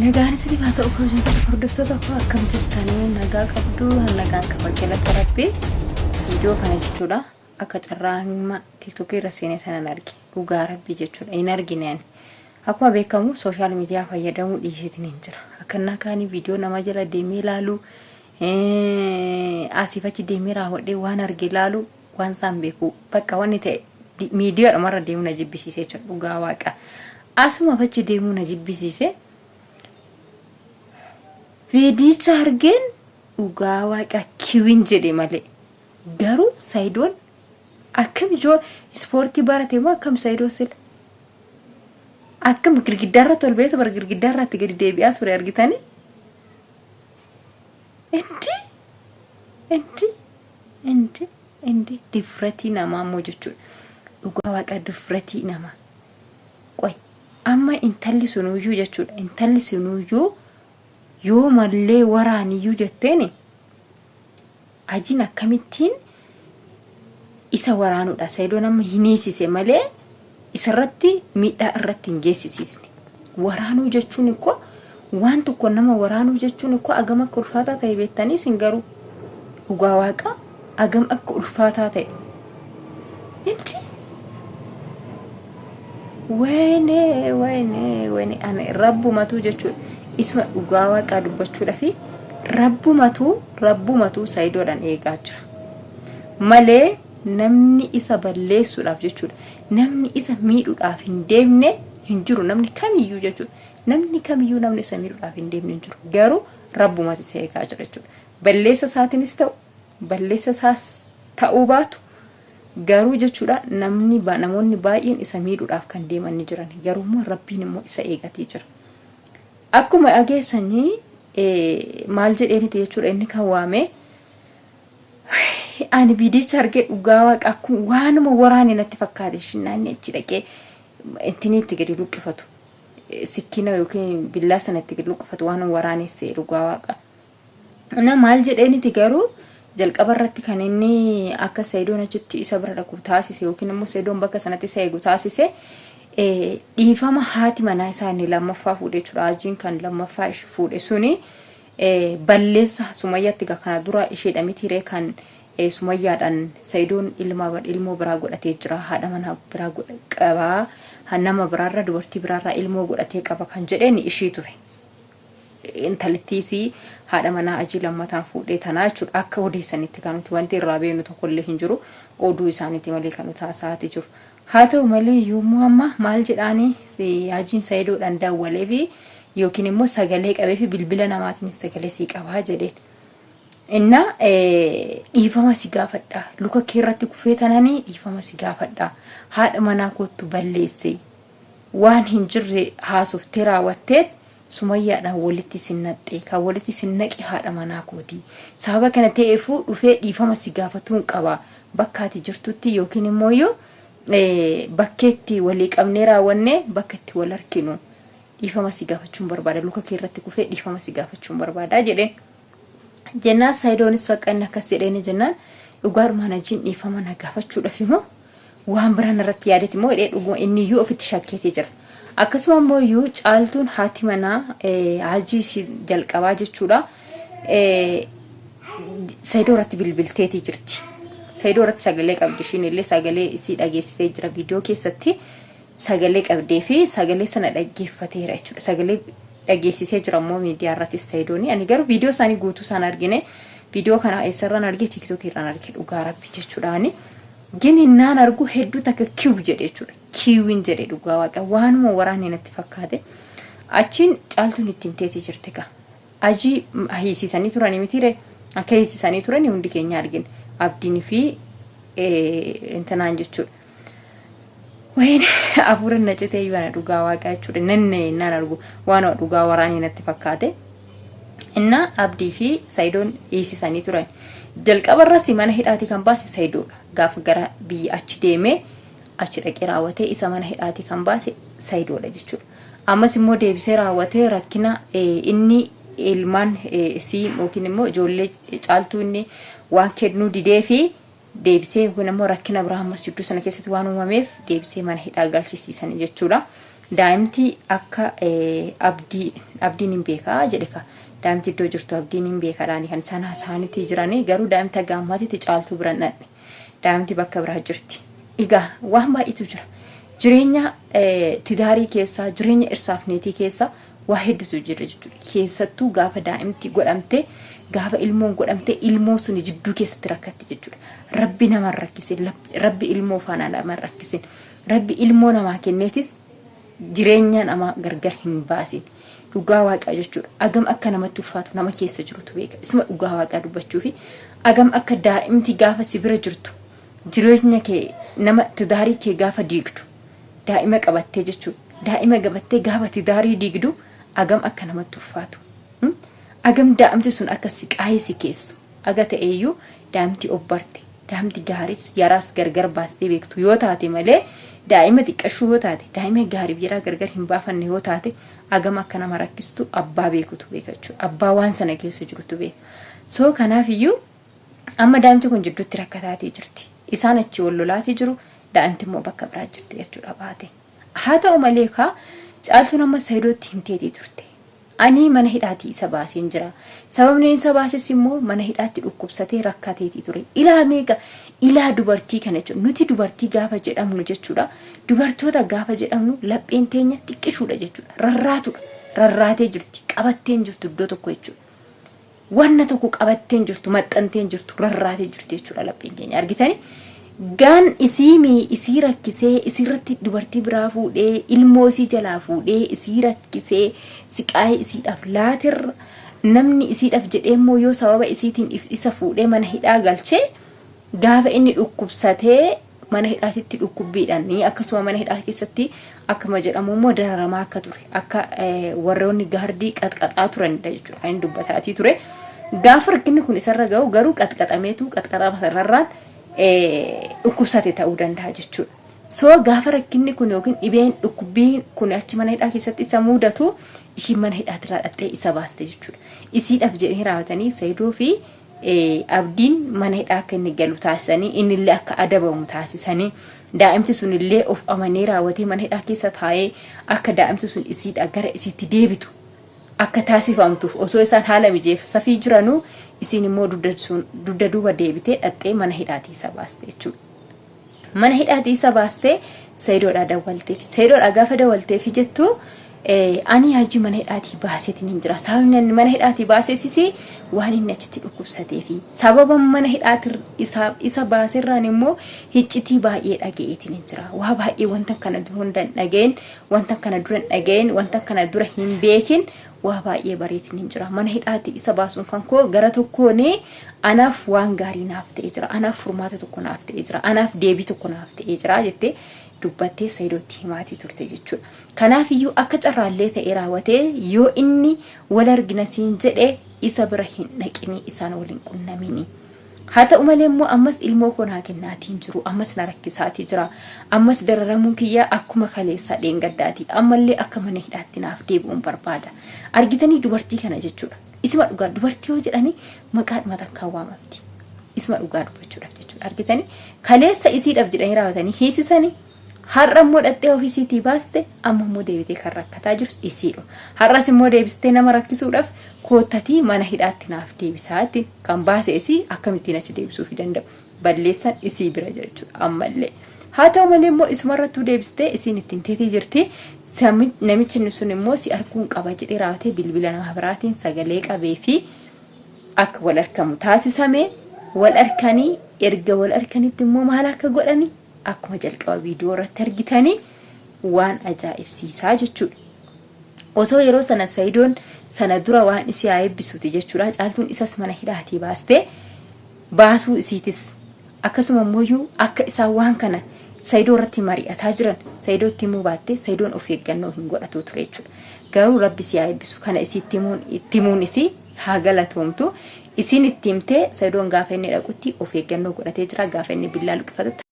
Nagaan isiniif haa ta'u kabajamtoota hordoftoota koo, akkam jirtanii? Nagaa qabdu? Nagaan qaba, galata Rabbii. Viidiyoo kana jechuudha akka carraa amma TikTokii irra seenee sanan arge, dhugaa Rabbii jechuudha hin argine. Ani akkuma beekamu social media fayyadamuu dhiiseetiin hin jira. Akkannaa kaanii viidiyoo nama jala deemee ilaaluu, asiif achi deemee raawwadhee waan arge ilaaluu waan isaan beeku bakka wanni ta'e miidiyaadhumarra deemuu na jibbisiise jechuudha, dhugaa Waaqa. Asuma achi deemuu na jibbisiise. Viidiyicha argeen dhugaa Waaqa kiwin jedhe malee. Garuu Sayidoon akkam ijoo ispoortii barate moo akkam? Sayidoo sila akkam girgiddaarratti ol beektu bara girgiddaarratti gadi deebi'aa ture argitanii? Indi indi indi indi difratii namaa immoo jechuudha. Dhugaa Waaqa difratii namaa. Qoy, amma intalli sunuyyuu jechuudha. Intalli sunuyyuu yoo mallee waraaniyyuu jetteeni, ajiin akkamittiin isa waraanuudha? Sayidoon amma hin hiisise malee isarratti miidhaa irratti hin geessisiisne. Waraanuu jechuun ikkoo waan tokko nama waraanuu jechuun ikkoo agam akka ulfaataa ta'e beektanii isin garuu, dhugaa Waaqa agam akka ulfaataa ta'e. Inti wayne wayne wayne, ani Rabbumatu jechuudha isuma dhugaa Waaqaa dubbachuudha fi Rabbumatu Sayidoodhaan eegaa jira malee namni isa balleessuudhaaf jechuudha, namni isa miidhuudhaaf hin deemne hin jiru. Namni kamiyyuu jechuudha, namni kamiyyuu namni isa miidhuudhaaf hin deemne hin jiru. Garuu Rabbumatu isa eegaa jira jechuudha. Balleessa isaatiinis ta'u, balleessa isaas ta'uu baatu garuu jechuudha, namni namoonni baay'een isa miidhuudhaaf kan deeman ni jiran. Garuu immoo Rabbiin immoo isa eegatee jira. Akkuma dhageessanii maal jedheeniti jechuudha inni kan waame. Ani viidiyicha argee dhugaa Waaqa akkuma waanuma waraane natti fakkaate. Shinnaanni achi dhaqee intiniitti gadi luqqifatu, sikkiina yookiin billaa sana itti gadi luqqifatu, waan waraanesse dhugaa Waaqa. Na maal jedheeniti garuu jalqaba irratti kan inni akka Sayidoon achitti isa bira dhaqu taasise yookiin immoo Sayidoon bakka sanatti isa eegu taasise, dhiifama haati manaa isaa inni lammaffaa fuudhe jechuudha. Hajiin kan lammaffaa fuudhe suni balleessa Sumayyaatti kana dura isheedha mitiiree kan Sumayyaadhaan Sayidoon ilma ilmoo biraa godhatee jira, haadha manaa biraa qabaa, nama biraarra, dubartii biraarraa ilmoo godhatee qaba kan jedheen ishii ture. Intalittiisii haadha manaa Ajii lammataan fuudhee tanaa jechuudha. Akka odeessanitti kan nuti wanti irraa beeknu tokkollee hin jiru, oduu isaaniiti malee kan nuti haasa'aati jiru. Haa ta'u malee yommuu amma maal jedhaanii Hajiin Sayidoodhaan dawwalee fi yookiin immoo sagalee qabee fi bilbila namaatiinis sagalee sii qabaa jedheen. Inna dhiifama si gaafadha, luka kee irratti kufee tananii dhiifama si gaafadha, haadha manaa koottu balleesse, waan hin jirre haasoftee raawwatteet Sumayyaadhaan walitti isin naqxe, kan walitti isin naqe haadha manaa kooti. Sababa kana ta'eefuu dhufee dhiifama si gaafatuun qaba. Bakka ati jirtutti yookiin immoo iyyuu bakkeetti walii qabnee raawwannee bakka itti wal arginu dhiifama si gaafachuun barbaada. Luka kee irratti kufee dhiifama si gaafachuun barbaada jedheen. Jennaan Saayidoonis bakka inni akkas jedheeni jennaan, dhugaadhumaan Hajiin dhiifama na gaafachuudhaaf immoo waan biraan irratti yaadeti immoo jedhee dhuguma inni iyyuu ofitti shakkeetee jira. Akkasuma immoo iyyuu Caaltuun haati manaa Hajii si jalqabaa jechuudha. Saayidoo irratti bilbilteetii jirti. Saayidoo irratti sagalee qabdi, ishiin illee sagalee isii dhageessisee jira viidiyoo keessatti, sagalee qabdee fi sagalee sana dhaggeeffateera jechuudha. Sagalee dhageessisee jira immoo miidiyaa irrattis Sayidooni. Ani garuu viidiyoo isaanii guutuu isaan argine. Viidiyoo kana eessarraan arge? TikTokii irraan arge dhugaa Rabbi jechuudhaani. Gin innaan argu hedduu takka kiw jedhe jechuudha. Kiwin jedhe dhugaa Waaqa waanuma waraanni natti fakkaate. Achiin Caaltuun ittiin teetii jirti gaa. Ajii hiisisanii turanii mitiire? Akka hiisisanii turanii hundi keenya argine. Abdiin fi intinaan jechuudha. Wayne, hafuura na citee iyyuu ana dhugaa Waaqaa jechuudha. Nan naan argu waan dhugaa waraanii natti fakkaate. Inna Abdii fi Sayidoon hiisisanii turan. Jalqabarras mana hidhaatii kan baase Sayidoodha. Gaafa gara biyya achi deemee achi dhaqee raawwatee isa mana hidhaatii kan baase Sayidoodha jechuudha. Ammas immoo deebisee raawwatee rakkina inni ilmaan isii yookiin immoo ijoollee caaltuu inni waan kennuu didee fi deebisee yookiin immoo rakkina biraa ammas jidduu sana keessatti waan uumameef deebisee mana hidhaa galchisiisanii jechuudha. Daa'imti akka abdii abdiin hin beekaa jedhe ka. Daa'imti iddoo jirtu abdiin hin beekaadhaani kan isaan haasa'anitti jiranii garuu daa'imti haga ammaatitti caaltuu bira hin dhaqne. Daa'imti bakka biraa jirti. Egaa waan baay'eetu jira. Jireenya tidaarii keessaa jireenya irsaaf niitii keessa waa hedduutu jira jechuudha. Keessattuu gaafa daa'imti godhamte gaafa ilmoon godhamte ilmoo suni jidduu keessatti rakkatti jechuudha. Rabbi nama hin rakkisin, rabbi ilmoo faana nama hin rakkisin, rabbi ilmoo namaa kenneetis jireenya namaa gargar hin baasin. Dhugaa waaqaa jechuudha. Agam akka namatti ulfaatu nama keessa jirutu beeka. Isuma dhugaa waaqaa dubbachuufi agam akka daa'imti gaafa si bira jirtu jireenya kee nama tidaarii kee gaafa diigdu daa'ima qabattee jechuudha. Daa'ima qabattee gaafa tidaarii diigdu agam akka namatti ulfaatu. Agam daa'imti sun akka siqaayii si keessu. Aga ta'eeyyuu daa'imti obbarte, daa'imti gaaris yaraas gargar baastee beektu yoo taate malee daa'ima xiqqashuu yoo taate, daa'ima gaariif yaraa gargar hin baafanne yoo taate agam akka nama rakkistu abbaa beekutu beeka jechuudha. Abbaa waan sana keessa jirutu beeka. So kanaaf iyyuu Amma daa'imti kun jidduutti rakkataatii jirti. Isaan achi wal lolaatii jiru, daa'imti immoo bakka biraa jirti jechuudha baate. Haa ta'u malee kaa caaltuun amma Sayidootti himteetii turte. Ani mana hidhaatii isa baaseen jira. Sababni isa baases immoo mana hidhaatti dhukkubsatee rakkateetii ture. Ilaa meeqa ilaa dubartii kana jechuudha. Nuti dubartii gaafa jedhamnu jechuudha. Dubartoota gaafa jedhamnu lapheen teenya xiqqishuudha jechuudha. Rarraatudha. Rarraatee jirti. Qabattee hin jirtu iddoo tokko jechuudha. Wanna tokko qabattee hin jirtu, maxxantee hin jirtu, rarraatee jirti jechuudha lapheen keenya. Argitanii? Gaan isii mii isii rakkisee isiirratti dubartii biraa fuudhee ilmoo isii jalaa fuudhee isii rakkisee siqaayee isiidhaaf laaterra namni isiidhaaf jedhee immoo yoo sababa isiitiin isa fuudhee mana hidhaa galchee gaafa inni dhukkubsatee mana hidhaatitti dhukkubbiidhaan akkasuma mana hidhaa keessatti akkuma jedhamu immoo dararamaa akka ture akka warroonni gaardii qaxqaxaa turanidha jechuudha kan inni dubbataatii ture. Gaafa rakkinni kun isarra ga'u garuu qaxqaxameetu qaxqaxama sanarraan dhukkubsate ta'uu danda'a jechuudha. So gaafa rakkinni kun yookiin dhibeen dhukkubbiin kun achi mana hidhaa keessatti isa mudatu ishiin mana hidhaatirraa dhaqxee isa baaste jechuudha. Isiidhaaf jedhee raawwatanii Sayidoo fi Abdiin mana hidhaa akka inni galu taasisanii innillee akka adabamu taasisanii daa'imti sunillee of amanee raawwatee mana hidhaa keessa taa'ee akka daa'imti sun isiidha gara isiitti deebitu akka taasifamtuuf osoo isaan haala mijeessafii jiranuu isiin immoo dugda duuba deebitee dhaxxee mana hidhaatii isa baaste jechuudha. Mana hidhaatii isa baastee Sayidoodhaa dawwalteef. Sayidoodhaa gaafa dawwalteef jettu ani hajii mana hidhaatii baaseetiin hin jira. Sababni inni mana hidhaatii baasesis waan inni achitti dhukkubsateefi. Sababa mana hidhaatii isa baaserraan immoo hiccitii baay'ee dhaga'eetiin hin jira. Waa baay'ee wanta kana dura hin dhaga'in, wanta kana dura hin dhaga'in, wanta kana dura hin beekin waa baay'ee bareetiin hin jira. Mana hidhaatii isa baasuun kan koo gara tokkoon anaaf waan gaarii naaf ta'ee jira. Anaaf furmaata tokko naaf ta'ee jira. Anaaf deebii tokko naaf ta'ee jira jettee dubbattee Sayidootti himaatii turte jechuudha. Kanaaf iyyuu akka carraallee ta'ee raawwatee yoo inni wal argina siin jedhe isa bira hin dhaqinii isaan wal hin qunnamini. Haa ta'u malee immoo ammas ilmoo koo naa kennaatii hin jiru. Ammas na rakkisaatii jira. Ammas dararamuun kiyya akkuma kaleessaa dheengaddaati. Ammallee akka mana hidhaatti naaf deebi'uun barbaada. Argitanii dubartii kana jechuudha. Isuma dhugaa dubartii yoo jedhanii maqaadhuma takkaan waamamti. Isuma dhugaa dubbachuudhaaf jechuudha. Argitanii kaleessa isiidhaaf jedhanii raawwatanii hiisisanii har'a immoo dhattee ofiisiitii baaste amma immoo deebitee kan rakkataa jirtu isiidha. Har'as immoo deebistee nama rakkisuudhaaf koottatii mana hidhaatti naaf deebisaatti kan baase isii akkamittiin achi deebisuufii danda'u. Balleessan isii bira jira jechuudha ammallee. Haa ta'u malee immoo isumarrattuu deebistee isiin ittiin teetii jirti. Namichi inni sun immoo si arguun qaba jedhee raawwatee bilbila nama biraatiin sagalee qabee fi akka wal arkamu taasisame. Wal arkanii erga wal arkanitti immoo maal akka godhani akkuma jalqaba viidiyoo irratti argitanii waan ajaa'ibsiisaa jechuudha. Osoo yeroo sana Sayidoon sana dura waan isii haa eebbisuuti jechuudha. Caaltuun isas mana hidhaatii baastee baasuu isiitis akkasuma immoo akka isaan waan kana Sayidoo irratti mari'ataa jiran Sayidootti himuu baattee Sayidoon of eeggannoo hin godhatu ture jechuudha. Garuu rabbi si haa eebbisu kana isiitti himuun itti himuun isii Haa galatoomtu. Isiin itti himtee Sa'idoon gaafa inni dhaqutti of eeggannoo godhatee jira. Gaafa inni billaa luqqifatutti.